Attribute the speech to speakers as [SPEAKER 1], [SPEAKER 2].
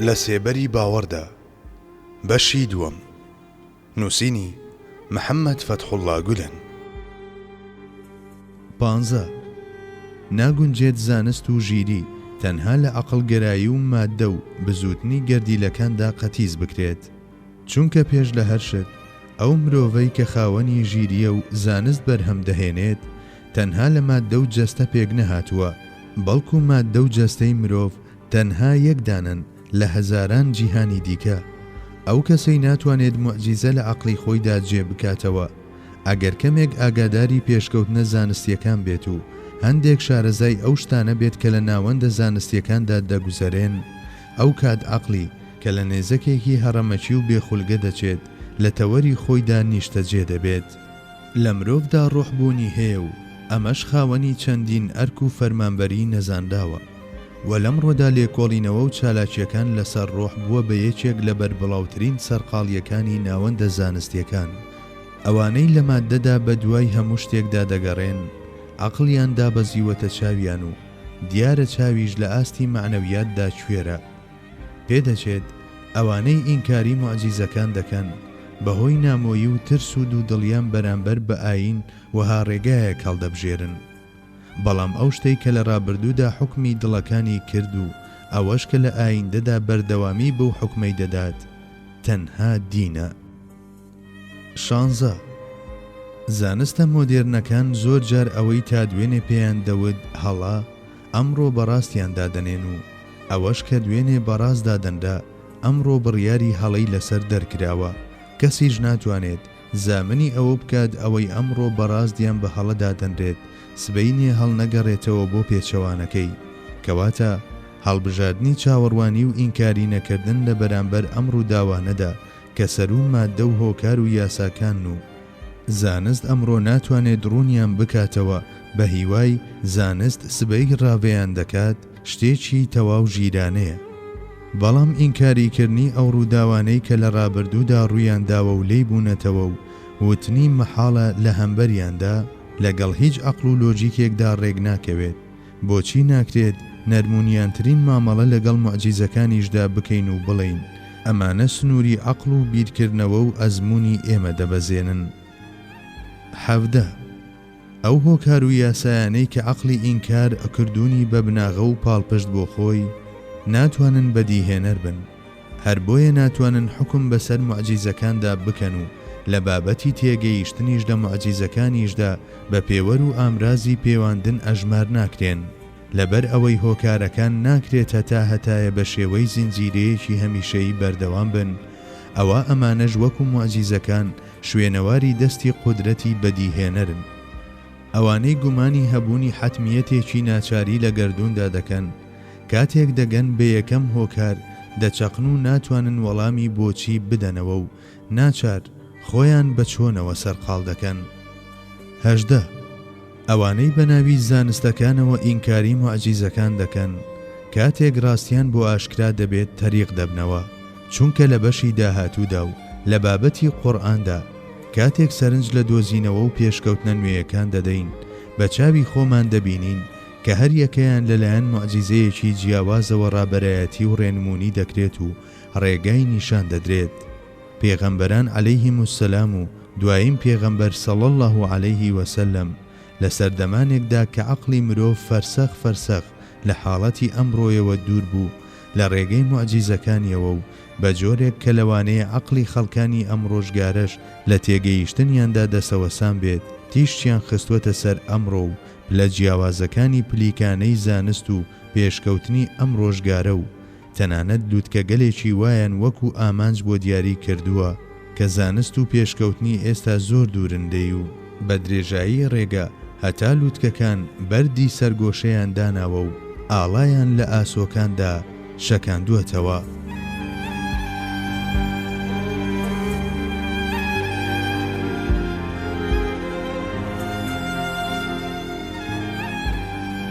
[SPEAKER 1] لە سێبەری باوەڕدا، بەشی دووەم، نووسینی، محەممەد فەتحوڵڵا گولەن. پانزە، ناگونجێت زانست و ژیری تەنها لە عەقڵگەرایی و ماددە و بزووتنی گەردیلەکاندا قەتیس بکرێت. چونکە پێش لە هەر شت ئەو مرۆڤەی کە خاوەنی ژیرییە و زانست بەرهەم دەهێنێت تەنها لە ماددە و جەستە پێک نەهاتووە، بەڵکو ماددە و جەستەی مرۆڤ تەنها یەک دانەن لە هەزاران جیهانی دیکە. ئەو کەسەی ناتوانێت موعجیزە لە عەقڵی خۆیدا جێ بکاتەوە، ئەگەر کەمێک ئاگاداری پێشکەوتنە زانستییەکان بێت و هەندێک شارەزای ئەو شتانە بێت کە لە ناوەندە زانستییەکاندا دەگوزەرێن، ئەوکات عەقڵی، کە لە نێزەکێکی هەڕەمەکی و بێ خولگە دەچێت، لە تەوەری خۆیدا نیشتەجێ دەبێت. لە مرۆڤدا ڕۆح بوونی هەیە و ئەمەش خاوەنی چەندین ئەرک و فەرمانبەریی نەزانراوە و لەمڕۆدا لێکۆڵینەوە و چالاکییەکان لەسەر ڕۆح بووە بە یەکێک لە بەربڵاوترین سەرقاڵییەکانی ناوەندە زانستییەکان. ئەوانەی لە ماددەدا بە دوای هەموو شتێکدا دەگەڕێن، عەقڵیان دابەزیوەتە چاویان و دیارە چاویش لە ئاستی مەعنەویاتدا کوێرە. پێدەچێت ئەوانەی ئینکاری موعجیزەکان دەکەن بەهۆی نامۆیی و ترس و دوودڵیان بەرامبەر بە ئایین وەها ڕێگایەک هەڵدەبژێرن. بەڵام ئەو شتەی کە لە ڕابردوودا حوکمی دڵەکانی کرد و ئەوەش کە لە ئایندەدا بەردەوامی بەو حوکمەی دەدات تەنها دینە. شانزە، زانستە مۆدێرنەکان زۆر جار ئەوەی تا دوێنێ پێیان دەوت هەڵە، ئەمڕۆ بە ڕاستیان دادەنێن و ئەوەش کە دوێنێ بە ڕاست دادەنرا، ئەمڕۆ بڕیاری هەڵەی لەسەر دەرکراوە، کەسیش ناتوانێت زامنی ئەوە بکات ئەوەی ئەمڕۆ بە ڕاست یان بە هەڵە دادەنرێت، سبەینێ هەڵنەگەڕێتەوە بۆ پێچەوانەکەی. کەواتە هەڵبژاردنی چاوەڕوانی و ئینکاری نەکردن لە بەرامبەر ئەم ڕووداوانەدا کە سەروو ماددە و هۆکار و یاساکانن و زانست ئەمڕۆ ناتوانێت ڕوونیان بکاتەوە، بە هیوای زانست سبەی ڕاڤەیان دەکات، شتێکی تەواو ژیرانەیە. بەڵام ئینکاریکردنی ئەو ڕووداوانەی کە لە ڕابردوودا ڕوویان داوە و لێی بوونەتەوە و وتنی مەحاڵە لە هەمبەریاندا، لەگەڵ هیچ عەقڵ و لۆجیکێکدا ڕێک ناکەوێت. بۆچی ناکرێت نەرمونیانترین مامەڵە لەگەڵ موعجیزەکانیشدا بکەین و بڵێین ئەمانە سنووری عەقڵ و بیرکردنەوە و ئەزموونی ئێمە دەبەزێنن؟ 17. ئەو هۆکار و یاسایانەی کە عەقڵی ئینکار کردوونی بە بناغە و پاڵپشت بۆ خۆی، ناتوانن بەدیهێنەر بن. هەر بۆیە ناتوانن حوکم بەسەر موعجیزەکاندا بکەن و لە بابەتی تێگەیشتنیش لە موعجیزەکانیشدا بە پێوەر و ئامرازی پێواندن ئەژمار ناکرێن، لەبەر ئەوەی هۆکارەکان ناکرێت هەتا هەتایە بە شێوەی زنجیرەیەکی هەمیشەیی بەردەوام بن، ئەوا ئەمانەش وەکو موعجیزەکان شوێنەواری دەستی قودرەتی بەدیهێنەرن. ئەوانەی گومانی هەبوونی حەتمیەتێکی ناچاری لە گەردووندا دەکەن، کاتێک دەگەن بە یەکەم هۆکار دەچەقن و ناتوانن وەڵامی بۆچی بدەنەوە و ناچار خۆیان بە چۆنەوە سەرقاڵ دەکەن. 18. ئەوانەی بە ناوی زانستەکانەوە ئینکاری موعجیزەکان دەکەن، کاتێک ڕاستیان بۆ ئاشکرا دەبێت تەریق دەبنەوە، چونکە لە بەشی داهاتوودا و لە بابەتی قورئاندا کاتێک سەرنج لە دۆزینەوە و پێشکەوتنە نوێیەکان دەدەین بە چاوی خۆمان دەبینین کە هەر یەکەیان لەلایەن موعجیزەیەکی جیاوازەوە ڕابەرایەتی و ڕێنموونی دەکرێت و ڕێگای نیشان دەدرێت. پێغەمبەران علیهم السلام و دوایین پێغەمبەر صلی اللە علیه وسلم لە سەردەمانێکدا کە عەقڵی مرۆڤ فەرسەخ فەرسەخ لە حاڵەتی ئەمڕۆیەوە دوور بوو لە ڕێگەی موعجیزەکانیەوە و بە جۆرێک کە لەوانەیە عەقڵی خەڵکانی ئەم ڕۆژگارەش لە تێگەیشتنیاندا دەسەوەسان بێت تیشکیان خستوەتە سەر ئەمڕۆ و پلە جیاوازەکانی پلیکانەی زانست و پێشکەوتنی ئەم ڕۆژگارە و تەنانەت لوتکەگەلێکی وایان وەکو ئامانج بۆ دیاری کردووە کە زانست و پێشکەوتنی ئێستا زۆر دوورن لێی و بە درێژایی ڕێگە هەتا لوتکەکان بەردی سەرگۆشەیان داناوە و ئاڵایان لە ئاسۆکاندا شەکاندووەتەوە.